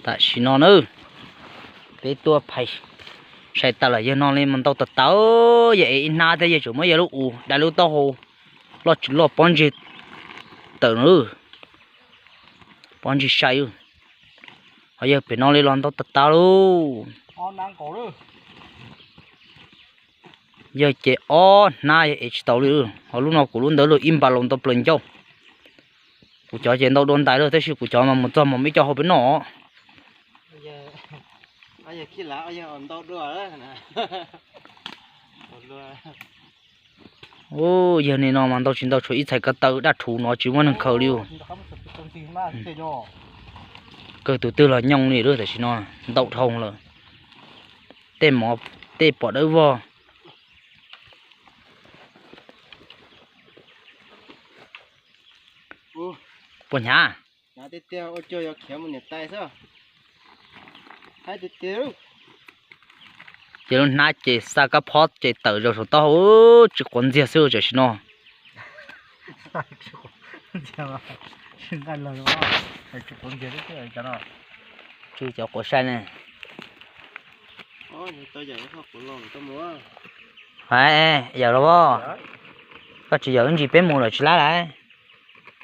Tam sim no na, peb tuaj phais sai tas lawm, yawg no li mas ntau tas tas, yawg ev ib hnab thiab yawg tseem muab yawg lub u dai lub taub hau loj tsis loj pob ntseg tawm na, pob ntseg sai. Ho yawg pem no li los ntau tas tas lauj. Yawg ces ob hnab yawg ev tsis tau li, ho lub no kuv lub ntawd luag ib npas laus ntau plaws ncauj. Kuv cov ces ntau dua ntais lawm tab sis kuv cov mas mus txog mas muaj ib co hau peb noj. Yawg nim no mas ntau tsis ntau tshuav ib txhais ko taw daj rhuv no tsis muaj neeg khaws li. Kawg tus twg los nyooj li lawm tam sim no, ntau dhau lawm. Tej mov tej pom dawb vog. Puas hnyav? Ces lub hnab ces xa kab phob ces tawm zaum saum taub hau, tsis quav ntxiag xwb tam sim no. Tsis quav sai ne. Yawm los, koj tsis yawm ntsis peb mus lawm tsis lab lawm.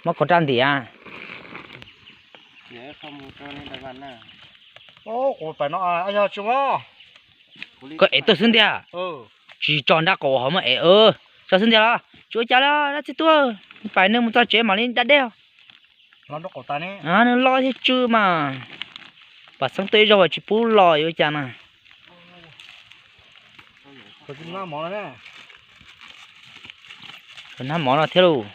Muab koj raj ntim. Koj ev tuaj xwb ntiag. Tsis tso nrab qaum hov muab ev, tso xwb ntiag los tsis ua cas li dab txij tuaj. Pais nws mus txog tsev mam li da dej. Nws loj thiab tsw mas, pam xeeb tuaj ib zaug tsis pub los yuav ua cas na. Hnab mov no thiab lauj.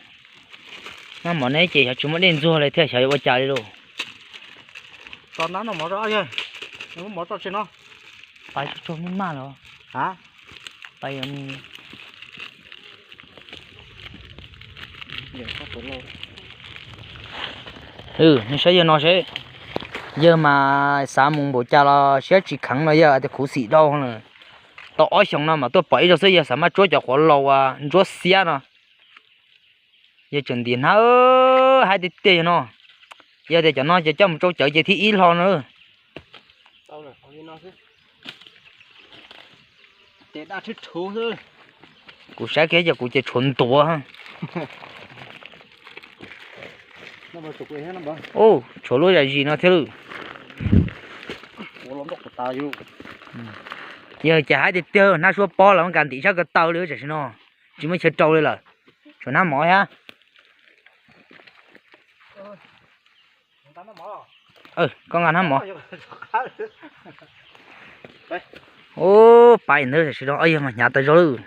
Hnab mov ne ces xyov tsis muaj dej ntxuag li thiab xyov yuav ua cas li lauj. Pais tsuag tsuag maj maj los. Nej saib yawg no seb, yawg mas xav mus npaum cas los siab tsis kheev no, yawg tias khuv xim dhau lawm. Tau ob xyoos no mas tuaj pom ib zaug xwb yawg xav maj tsuab cov quav laus ntsuab xiab no. Yawg tseem ntim hnab, haib tiag tiag yawg no. Yog tias cov no ces coj mus tsau cawv ces thib ib hlo no. Kuv saib kiag ces kuv ces tshuav ntuav. Tshuav lub zam zis no thiab lawm. Yog ces haib tiag tiag hnab suab pob los muab kas ntim sab ko taw li tam sim no. Tsis muaj chaw rau li lawm. Tshuav hnab mov thiab. Koj nqa hnab mov. Ub, pais ntawd tam sim no yawg mas hnyav tas zog lawm.